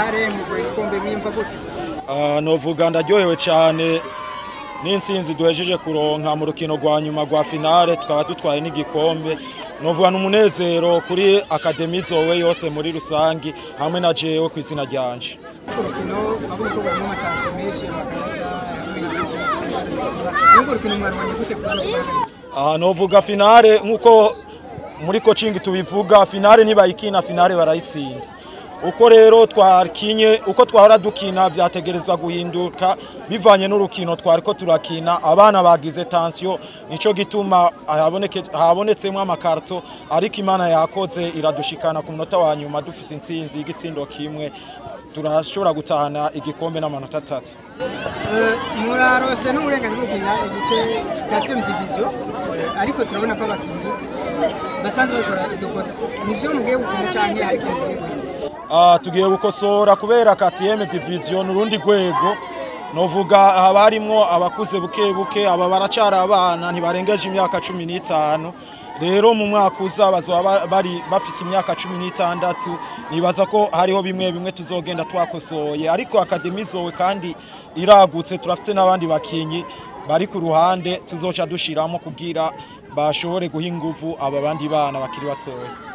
Finale mu gikombe mwimva gute? Novuga ndaryohewe cyane n'intsinzi duhejeje kuronka mu rukino rwa nyuma rwa finale, tukaba dutwaye n'igikombe. Novuga n'umunezero kuri Académie Zoé yose muri rusangi, hamwe na jewe ku izina ryanje. Urukino wabonye ko barimo ama tensions menshi, amakarata hamwe. Urukino mwarwanye gute kubona kugaragara? Novuga finale, nkuko muri coaching tubivuga, finale ntibayikina, finale barayitsinda. Uko rero twakinye, uko twahora dukina vyategerezwa guhinduka bivanye n'urukino twariko turakina. Abana bagize tension, nico gituma habonetsemwo amakarto, ariko Imana yakoze iradushikana ku munota wa nyuma dufise intsinzi y'igitsindo kimwe, turashobora gutahana igikombe n'amanota 3. Murarose n'uburenganzira bwo gukina igice quatrième division, ariko turabona ko abakinnyi basanzwe bakora udukosa. Nivyo mugiye gukina canke hari ikintu mugiye guhindura? Tugiye gukosora kubera quatrième division n'urundi rwego. Novuga haba harimwo abakuze buke buke, aba baracara abana, ntibarengeje imyaka 15. Rero mu mwaka uza bazoba bari bafise imyaka 16. Nibaza ko hariho bimwe bimwe tuzogenda twakosoye, ariko Académie Zoé kandi iragutse, turafite n'abandi bakinyi bari ku ruhande tuzoca dushiramo kugira bashobore guha inguvu aba bandi bana bakiri batoya.